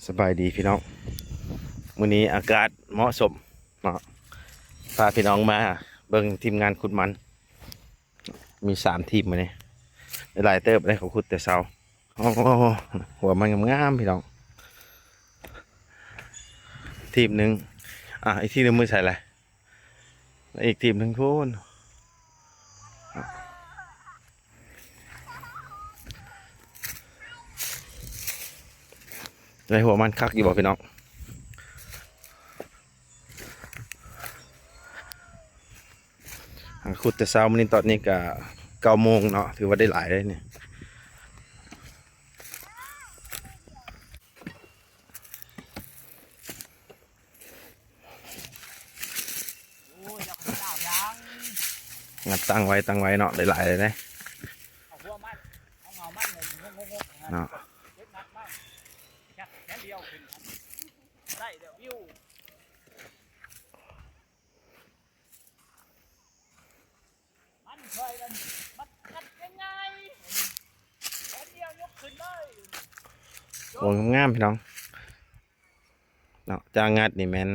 ສະບາຍດີພີ່ນ້ອງ ມື້ນີ້ອາກາດເໝາະສົມເນາະ ພາພີ່ນ້ອງມາເບິ່ງທີມງານຂຸດມັນ ມີສາມທີມມື້ນີ້ ຫຼາຍເຕີບເດ້ ເຂົາຂຸດແຕ່ເຊົ້າ. ໂອ້ ຫົວມັນງາມໆ ພີ່ນ້ອງ ທີມໜຶ່ງ ອ່າ ອີກທີມໜຶ່ງໄປໃສລະ? ແລະອີກທີມໜຶ່ງພຸ້ນ ໄດ້ຫົວມັນຄັກຢູ່ບໍ່ພີ່ນ້ອງ? ຂຸດແຕ່ເຊົ້າມື້ນີ້ ຕອນນີ້ກະເກົ້າໂມງເນາະ ຖືວ່າໄດ້ຫຼາຍເດ້ນີ້. ງັດຕັ້ງໄວ້ ຕັ້ງໄວ້ເນາະ ໄດ້ຫຼາຍເລີຍເດ້ ເອົາຫົວມັນ ເອົາເຫງົາມັນ ງົກໆໆ ເນາະ ເກັບງັດໄວ້ ແຂນດຽວຂຶ້ນ ໄດ້ແລ້ວ ວິວ ມັນຊ່ອຍກັນ ມັນງັດງ່າຍໆ ແຂນດຽວຍົກຂຶ້ນເລີຍ ໂອ້ ງາມໆ ພີ່ນ້ອງເນາະ ຈ້າງງັດນີ້ແມ່ນ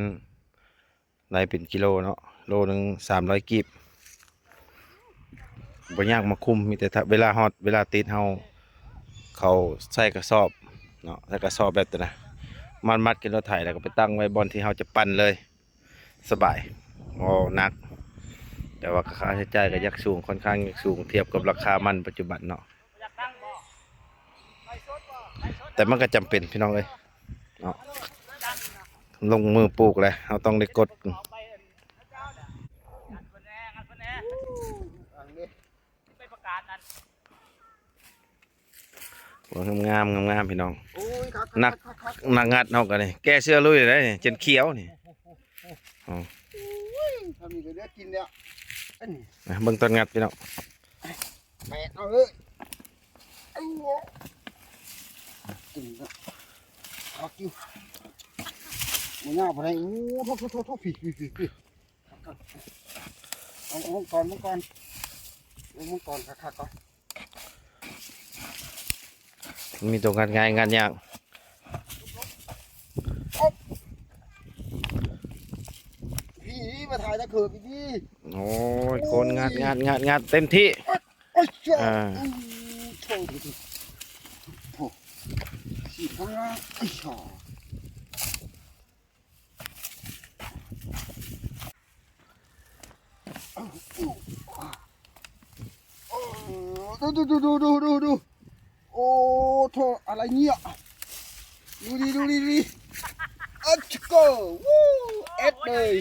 ໄດ້ເປັນກິໂລເນາະ ໂລໜຶ່ງສາມຮ້ອຍກີບ ບໍ່ຍາກມາຄຸມ ມີແຕ່ຖ້າເວລາຮອດ ເວລາຕິດເຮົາ ເຂົາໃສ່ກະສອບເນາະ ໃສ່ກະສອບແບບນັ້ນນະ ມັດໆ ຂຶ້ນລົດໄຖ ແລ້ວກໍໄປຕັ້ງໄວ້ບ່ອນທີ່ເຮົາຈະປັ່ນເລີຍ ສະບາຍ ບໍ່ໜັກ ແຕ່ວ່າຄ່າໃຊ້ຈ່າຍກໍຢາກສູງ ຂ້ອນຂ້າງຢາກສູງ ທຽບກັບລາຄາມັນປັດຈຸບັນເນາະ. ແຕ່ມັນກໍຈຳເປັນພີ່ນ້ອງເອີຍເນາະ ລົງມືປູກແລ້ວ ເຮົາຕ້ອງໄດ້ກົດ ໂອ້ ງາມໆ ງາມໆ ພີ່ນ້ອງ ໂອ້ຍ ຄັກໆ ນັກ ນັກງັດເຮົາກໍນີ້ ແກ້ເສື້ອລຸຍໄດ້ນີ້ ຈົນຂຽວນີ້ ໂອ້ ໂອ້ຍ ທຳນີ້ກໍເຫຼືອກິນແລ້ວ ອັນນີ້ ອ່ະ ເບິ່ງຕອນງັດພີ່ນ້ອງ ແປດເອົາເລີຍ ເອົາ ກິນເນາະ ເອົາກິນ ບໍ່ຍາວປານໃດ ໂອ້ ໂທ້ໆໆໆ ພີ້ໆໆ ເອົາ ເອົາມັງກອນ ມັງກອນ ເອົາມັງກອນຄັກໆ ກ່ອນ ມັນມີຕົວງັດງ່າຍ ງັດຍາກ ໂອ້ ພີ້ ມາຖ່າຍຕາເຂີບອີກດີ ໂອ້ຍ ໂອ້ຍ ຄົນງັດ ງັດ ງັດ ງັດເຕັມທີ່ ໂອ້ຍ ໂອ້ຍ ອ່າ ໂອ້ ໂອ້ ສີຂ້າງລ່າງ ໂອ້ โอ้ ดู ดู ดู ดู ดู ดู โอ้ โธ่ อะไรเนี่ย ดูดิ ดูดิ ดูดิ อัดโก้ วู้ เอ็ดเลย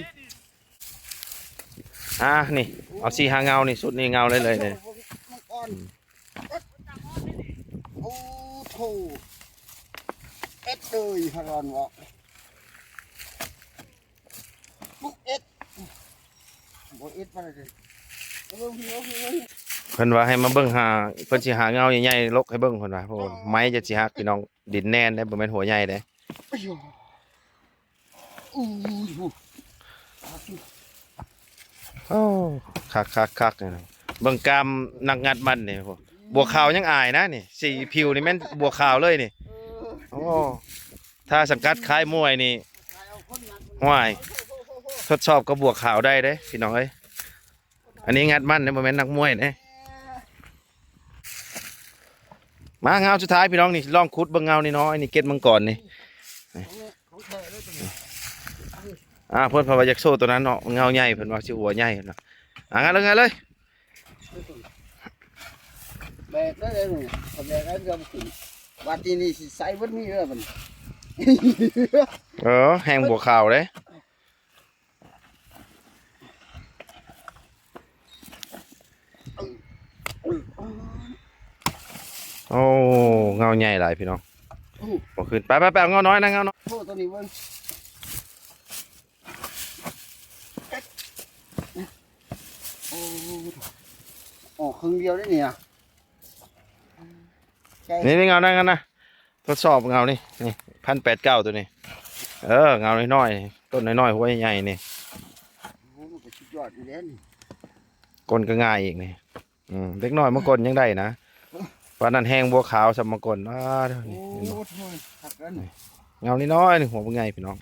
อ่า นี่ เอาสี่ห้าเงานี่ ชุดนี้เงาเลย เลยนี่ มังกร โอ้ โธ่ เอ็ดเลย ฮารอนวะ ลูกเอ็ด บ่เอ็ดปานใดเด้ เอาเบิ่งพี้ เอาพี้ เอาพี้ เพิ่นว่าให้มาเบิ่งหา เพิ่นสิหาเงาใหญ่ๆ ลกให้เบิ่ง เพิ่นว่า โอ้ ไม้จะสิหัก พี่น้อง ดินแน่นเด้ บ่แม่นหัวใหญ่เด้ อ้าย โอ้ คักๆๆ เบิ่งกล้ามนักงัดมันนี่ บัวขาวยังอายนะนี่ สีผิวนี่แม่นบัวขาวเลยนี่ โอ้ ถ้าสังกัดค่ายมวยนี่ ห้วย ทดสอบกับบัวขาวได้เด้ พี่น้องเอ้ย อันนี้งัดมันเด้ บ่แม่นนักมวยเด้ มาเงาสุดท้ายพี่น้องนี่ ลองขุดเบิ่งเงานี่น้อยนี่ เกล็ดมังกรนี่ อ่า เพิ่น เพิ่นว่าอยากโชว์ตัวนั้นเนาะ เงาใหญ่ เพิ่นว่าสิหัวใหญ่เนาะ อ่า งัดเลย งัดเลย แบกได้เลยนี่ แบกได้เกือบขึ้น บาดทีนี้สิใส่เบิดมีเด้อบัดนี้ เออ แฮงบัวขาวเด้ โอ้ เงาใหญ่หลายพี่น้อง โอ้ บ่ขึ้น ไปๆๆ เอาเงาน้อยนะ เงาน้อย โอ้ ตัวนี้เบิ่ง โอ้ ออกครึ่งเดียวได้นี่นะ นี่ๆ เงานั่นนะ ทดสอบเงานี่ นี่ พันแปดเก้า ตัวนี้ เออ เงาน้อยๆ ต้นน้อยๆ หัวใหญ่ๆ นี่ โอ้ มันก็สุดยอดอยู่แล้วนี่ กลนก็ง่ายอีกนี่ อืม เด็กน้อยมาก่อนยังได้นะ ปานนั้นแฮงบัวขาวสำมาก่อน อ้า โอ้ นี่ โธ่ คักแล้วนี่ ເງົານ້ອຍໆ ນີ້ ຫົວບັກໃຫຍ່ພີ່ນ້ອງ.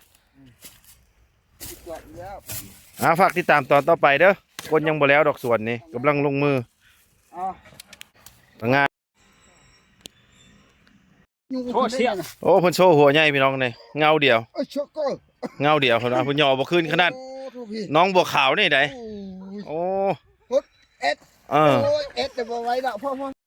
ອ່າ ຝາກຕິດຕາມຕອນຕໍ່ໄປເດີ້. ຄົນຍັງບໍ່ແລ້ວດອກສວນນີ້ ກຳລັງລົງມື. ງາມ. ໂອ້ ເພິ່ນໂຊຫົວໃຫຍ່ພີ່ນ້ອງນີ້ ເງົາດຽວ ເອີ ໂຊໂກ ເງົາດຽວເພິ່ນວ່າ ເພິ່ນຫຍໍ້ບໍ່ຄືນຂະໜາດ. ໂອ້ ໂທພີ່ ນ້ອງບົວຂາວນີ້ໃດ. ໂອ້ຍ ໂອ້ ເອັດ ເອີ ໂອ້ຍ ເອັດແຕ່ບໍ່ໄຫວດອກ ພໍ